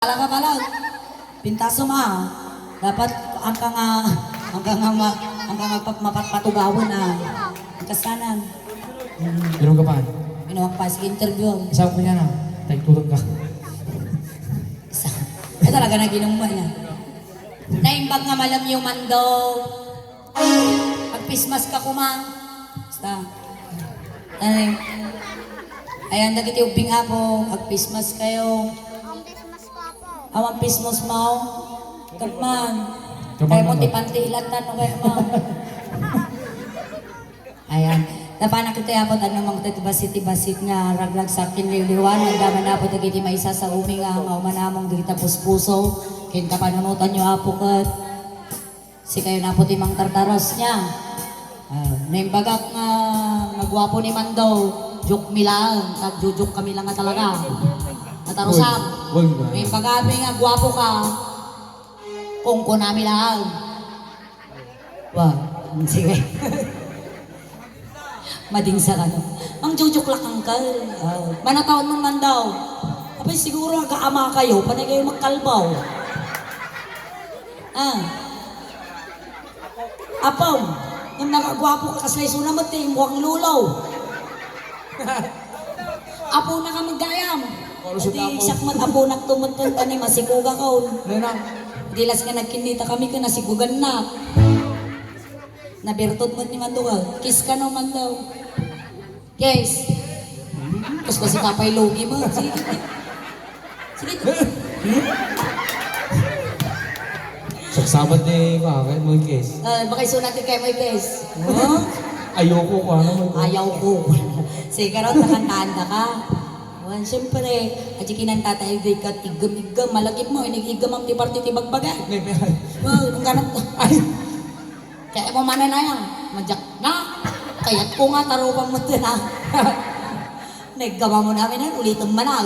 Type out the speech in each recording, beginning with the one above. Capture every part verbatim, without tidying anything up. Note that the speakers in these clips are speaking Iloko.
Talaga pala. Pintasom, ah. Dapat ang ka nga, ang ka nga ma-, ang ka nga pa-, mapatpatugawan, ah. Ang kasanan. Mm. Inom ka pa. Inom ka pa, sige, interview. Isang ko niya na. Tagtulog ka. Isa. Ay, talaga, naginom mo niya. Naimbag nga malam yung mandog. Agpismas ka kuma. Basta. Ay. Ayan, dagiti ubbing, Apo. Agpismas kayo. Ang Christmas ko, Apo. Awan pismos mo. Kaman. Kaman. Kaya mo, ano? Ti panti ilatan, no, kaya mo. Ayan. Napanak iti Apo, ano, mang ti basit, ti basit nga ragragsak ken liwliwan. Nagdaman, Apo, dagiti maisa sa umi nga, nga umanamong dagiti puspuso. Ken kapanunotan nyo, Apo, ket sikayo na poti mangtartaros niya. Ah, naimbagak nga maguapo ni Mando, joke mi laeng, tagjojoke kami lang nga talaga. Natarusak. Uy, uy, uy. Naimbagak mi nga guapo ka, kungkunami laeng. Wa, sige. Madingsa ka, no? Mangjujuklak angkel. Ah, manataon man man daw. Apay, siguro aga-ama kayo, panay kayo magkalbaw. Ah. Apam, nung nakaguapo ka, kasla isuna met ti imbuang lulaw. Apona ka met gayam. Adi, siak met aponak to met ken, tani masikuga kon. Nenang. Dilas nga nagkinnita kami ken nasikugannak. Nabertod met ni Mando ka. Kiss ka no, Mando. Kiss. Tapos kasi kapay logi mo. Sige, sige. Sige. Saksabat ni Kuya, kaya mo kiss. Ah, baka isunat ni kaya mo kiss. Oh? Ayoko ko, ano mo. Ayaw ko. Sige, raw, nakantaan ka ka. Wan, siyempre, adi kinanta tayo, di ka tigam-igam, malagip mo, inig-igam ang ti parte ti bagbaga. May, may, Wow, ang ganap ka. Ay. Kaya mo mananayang, madyak na. Kayat ko nga, tarupan mo ito na. Naggawa mo namin na, ulitin man na.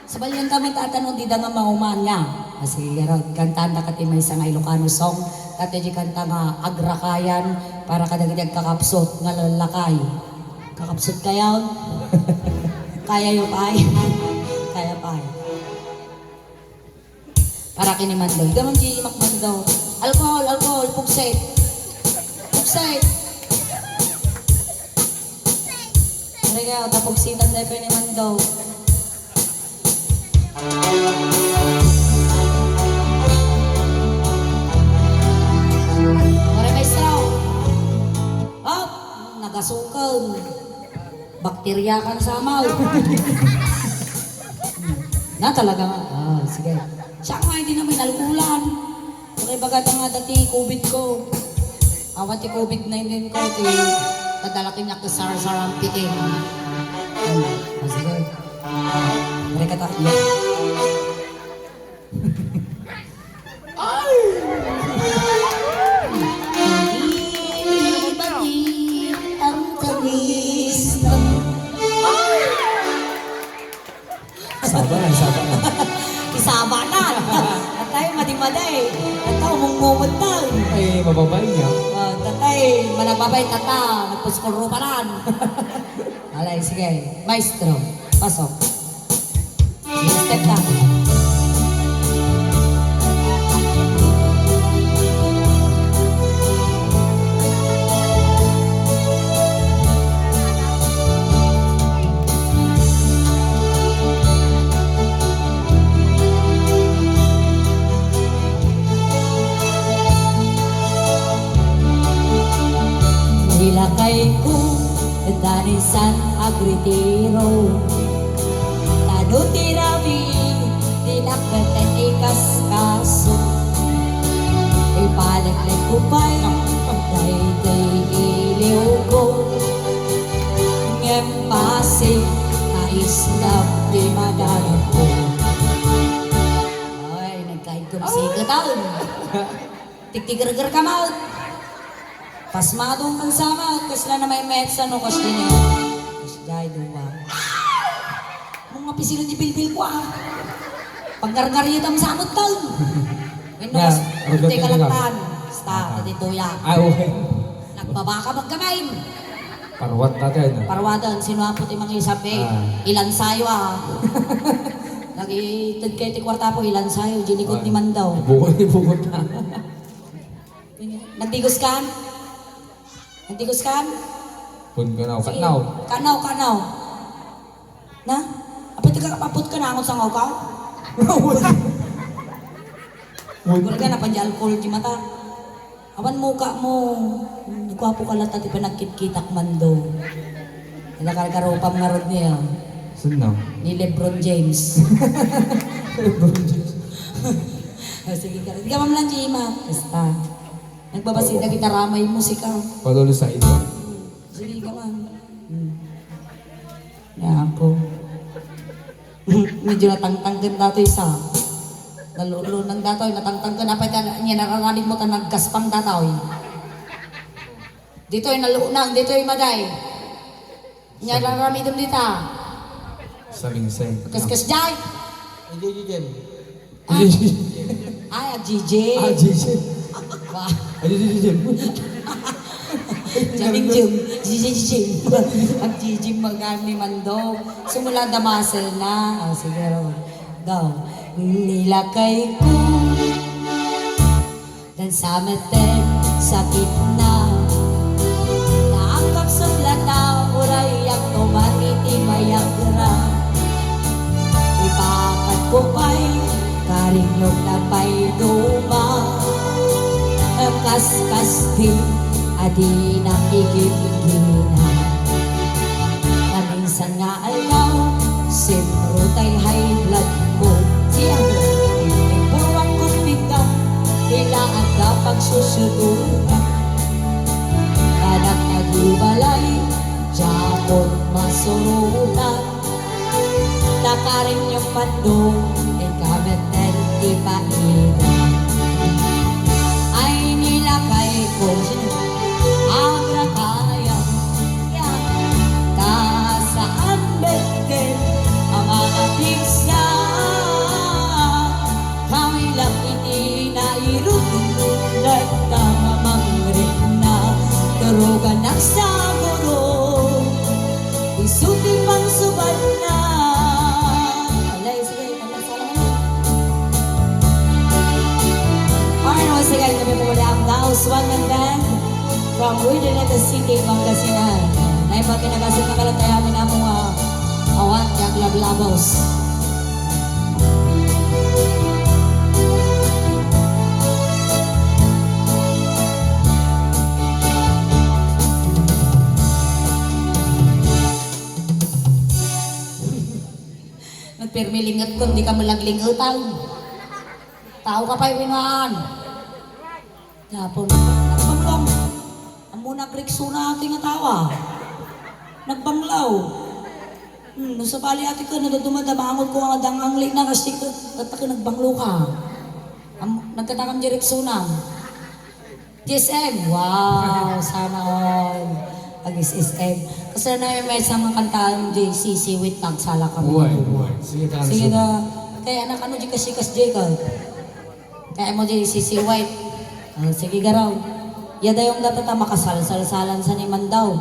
Sabalian kami, tata, no, di da nga maumanya. Kasi, pero, kantaan da kati may isang Ilocano song. Kati di kanta nga agrakayan para kadagiti agkakapsot nga lalakay. Kakapsot kayo? Kaya yung pay? Kaya pay. Para kini Mando. Ida man di Mac Mando. Alcohol, alcohol, pugset. Pugset. Ano kaya, tapugsitan tayo pa ni Mando. Ore, maestro. Up! Nagasukan. Bakterya kan samaw. Na talaga nga. Ah, sige. Siya nga, hindi naman alkulan. Okay, baga nga dati COVID ko. Awan ti COVID nineteen ko, ti kadalakin niya ko sarsar ang piting. Hmm, ah, sige. Pare ka ta-, Ay! Bati-bati ang tamis ng Saba na, saba na. Isaba na. Tatay, madi-madi. Tata, umungmumutang. Ay, mababay niya. Ah, tatay, manababay, tata. Nagpuskuro pa ran. Alay, sige. Maestro, pasok. Step down. Nilakay ko, danisan agritiro. Tano ti rabii, di nakbeten ikaskaso. Ipaleknek ko pay, daytoy iliw ko. Ngem bassit, naisnap ti madanagko. Ay, nagkaigkom siketan. Tigtigerger ka, maut. Pasmadong kan sama, kasla na may metsa no, kas din eh. Kas jay, duwa. Mong mapisilon di bilbil ko, ah. Paggargaritam sa amot taon. Wenno, kas, rugot ti ka lang. Basta, ah, ditoy, ah. Ah, okay. Nagbabaka magkamay. Parwat natin, ah. Parwatan, sino apo ti mangisap, eh? Ah. Ilan sayo, ah. Nagited kayo ti kuarta po, ilansayo, diay likod ni Mandaw. Ibukod, ibukod na. Nagdigos kan? Nagdigos kan? Pun kanaw, Sige. Kanaw. Kanaw, kanaw. Na? Apay, taga, apot ka na, angot sa ngaw ka? Wala ka na, pandi alcohol di mata. Awan muka mo. Gwapo ka latta ti panagkitkitak, Mando. Ila karkarupam ngarud niya. Sino? Ni LeBron James. LeBron James. Ah, sige ka. Di ka mamlan, Gima. Basta. Nagbabasig na kita ramay musika. Palolo sa ito. Sige ka man. Hmm. Nga ako. Medyo natangtangken datoy sa. Nalulunang datoy, natangtangken. Apay ka, niya nararamid mo ta naggaspang datoy. Ditoy nalunang, ditoy maday. Niya nararamid mo dita. Salingsay. Kaskas jay. Ije, ije, ije. Ay, ay, agjijim. Agjijim. Wah. Agjijim. Janing jim. Jijijim. Agjijim magani Mando. Sumula da muscle na. Ah, siguro. Go. Nilakay ko. Dan sa meten, sakit na. Naangkap sa plata, uray agtuman iti mayagra. Ipakat ko pay, karinyog na pay duma. Kaskas ti, adi na kigimgina. Naminsan nga aldaw, sentro tay high blood ko. Siya, nagburuak ko pika, tila adda pagsusuturan. Kanak nagibalay, diakon masurutan. Takarin yung mando, ikaw met ti paida. Ay nilakay ko, agrakaya, ya, ta saan betten ang mga pigsa. Kami lang iti nairut, nagtamamangrit na, turugan nagsaguro, isu ti pangsubat na. Alay, sige. Alright, once again, kami po muli ang Daos One Man Band from Urdaneta City, Pangasinan. Naimbag nga nagasat na kalat tayo, amin amo nga awan, kag lablabos. Nagpirmi lingetkon, di ka malaglingetan. Tao ka pay wenno haan. Yapon. Nagbanglaw. Ammona agrikso na ati nga tao, ah. Nagbanglaw. Hmm, no sabali ati ka, nadadumada, maangot ko nga dang angli na, kasi ka, tatta ka nagbanglo ka. Am-, nagkatakam di rikso na. G S M, wow, sana all. Ag-S S M. Kasi na may, may isang kantaan di sisiwit, tagsala kami. Uy, uy. Sige, sige na. Kaya anak, ano di kasi kas Jacob? Kaya mo di sisiwit. Ah, sige, garaw. Yadayong data ta makasalsalsalan sa ni Mandaw.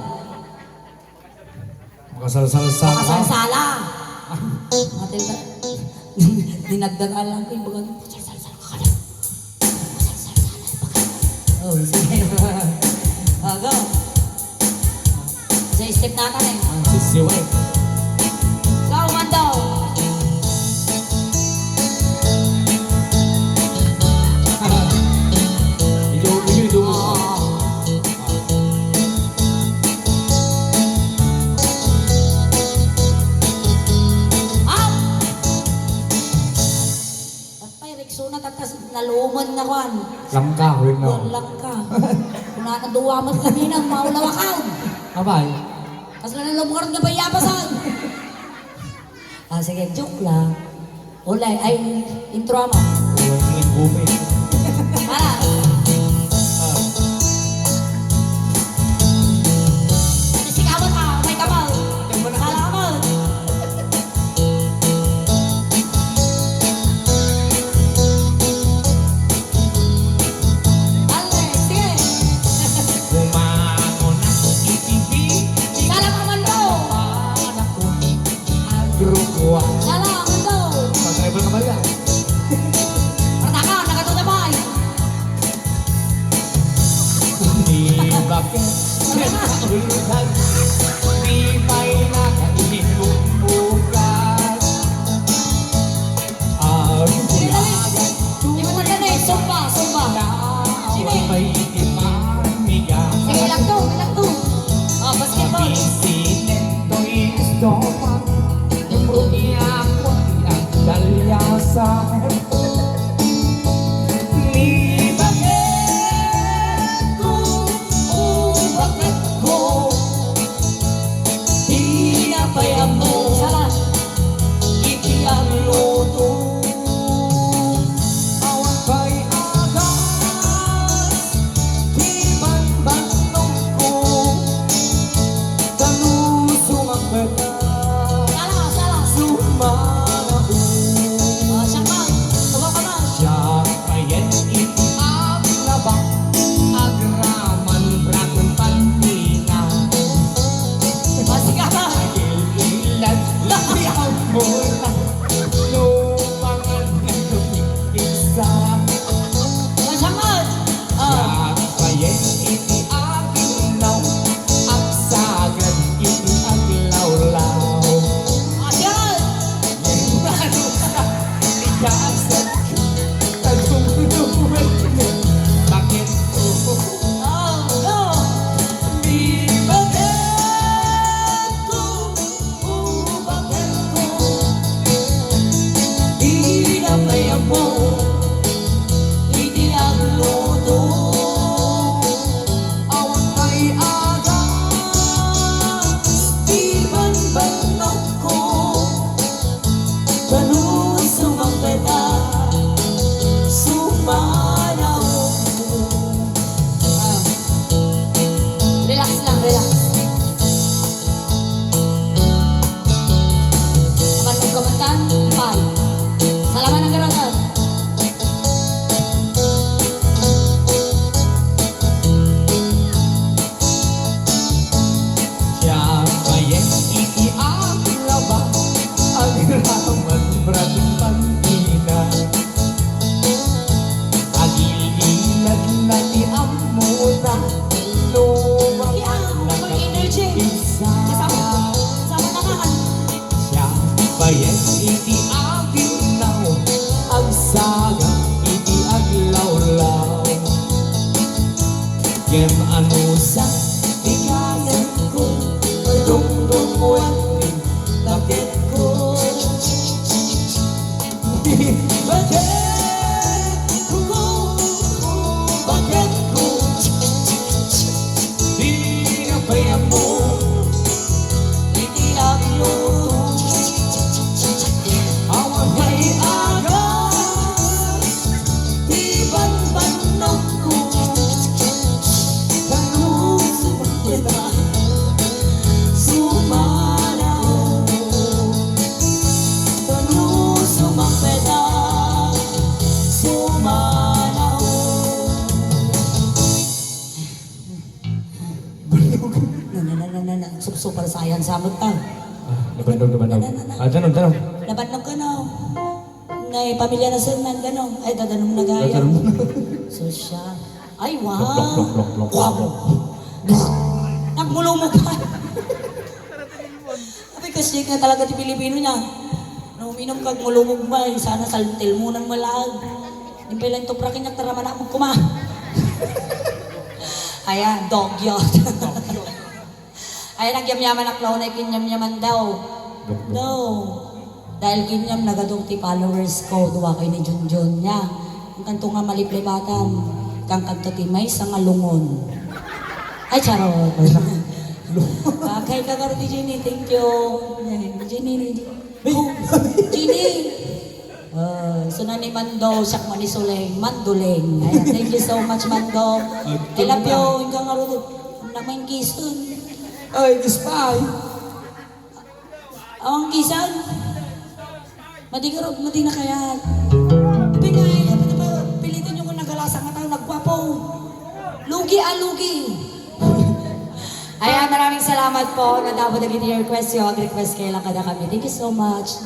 Makasalsalsa. Makasalsala. Ate ka. Dinagdagan lang ko yung baga, makasalsalsala ka na. Makasalsalsala ka na. Oh, sige. Ah, go. Sa step natin eh. Ang sisiway. Go, Mando. Ikaw, ikaw, ikaw. Ah. Up! At pay, Rexona, tatas, naluman na kwan. Langka, wait, no? Kwan, langka. Kuna na duwa mo kanina, maulawakan. Abay. Kas na nalumukar na bayabasan. Ah, sige, joke lang. Ulay, ay, intro mo. Ulay, bumi. Para. Ah. Ate, sikawan ka, may kamal. Salamat. Ale, sige. Kumano na iti bi-, Salamat, Mando. Kumano na Grupo. Sala, Mando. Di pay nakainum bukas. Ang bulagan. Sige, dali. Di mo na gani. Sumba, sumba. Sige. May itimamiga. Sige, ilagto, ilagto. Ah, basketball. Pisilento'y gusto pa. Yung rugi ako, nagdalyasan. Ni bakit ko, o bakit ko, di na pay ammo iti agluto. Awan pay agas ti banbannog ko, ta no sumangpet a, sala, sala. Sumana. Oh, siak man. Tumaw ka man. Siak pay iti aglaba, agraman brakon panina. Masiga ka. Agil-ilad, labi ang mula. Lumangan na lumikit sa. Oh, siak man. Ah. Siak pay iti aginaw, agsagad iti aglawlaw. Ayan! Ikaw sa tagumdumet. Bakit ko? Oh, go! Di bakit ko? Ubaken ko, ida pay ammo iti agluto. Awan pay agas ti banbannog ko, ta no sumangpet a, sumana. Ah. Relax lang, relax. Nabannog ka man tan? Pal. Salamat ng garatan. Siak pay iti aglaba, agraman brakon panina. Agil-ilad na ti ammona, no bakit energy. Isa. Kasama, kasama na ka. Siak pay iti aginaw, agsagad iti aglawlaw. Ngem anusa ti kanem ko, dungdungngoen ti laket ko. Bakit ko, bakit ko, di na pay ammo iti agluto. Awan pay agas ti banbannog ko. Kano sumangpet a, sumana. Kano sumangpet a, sumana. Na, na, na, na, na, na. Sup-, super science, samot ta. Ah, nabannog, nabannog. Na, na, na, na. Ah, danom, danom. Nabannog ka, no? Nay, pamilya na sir, nan, danom. Ay, dadanom na gaya. Dadanom. So siya. Ay, wow. Plok, plok, plok, plok, plok. Wow. Nagmulumog pa. Abi, kasi nga talaga ti Pilipino niya. No, uminom kag mulumog man, sana sal-, tilmunan mo laag. Yung pala yung tuprakin niya, tara, manamog kuma. Ayan, dog yun. Ayan, nagyamyaman ak launay, kinyamyaman daw. Dok, dok. No. Dahil kinyam, nagadok ti followers ko, duwa kay ni Junjun niya. Ang kanto nga maliplipatan, kang kanto ti maysa nga lungon. Ay, charot. Ay, na. Lu- Ah, kay Kagardi Jenny, thank you. Jenny, Jenny. Oh, Jenny. Ah, so na ni Mando, siak man ni Suleng, Manduleng. Ayan, thank you so much, Mando. Ay, I love you. Inka nga rudod. Ang naman kisun. Ay, Spy. Ang kisan? Madi ka ro-, madi na kaya. Pingay, pilitan niyo kung nagalasa nga tao, nagwapo. Lugi, ah, lugi. Ayan, maraming salamat po. Nadamo dagiti request yo. Ag-request kayo lang kada kami. Thank you so much.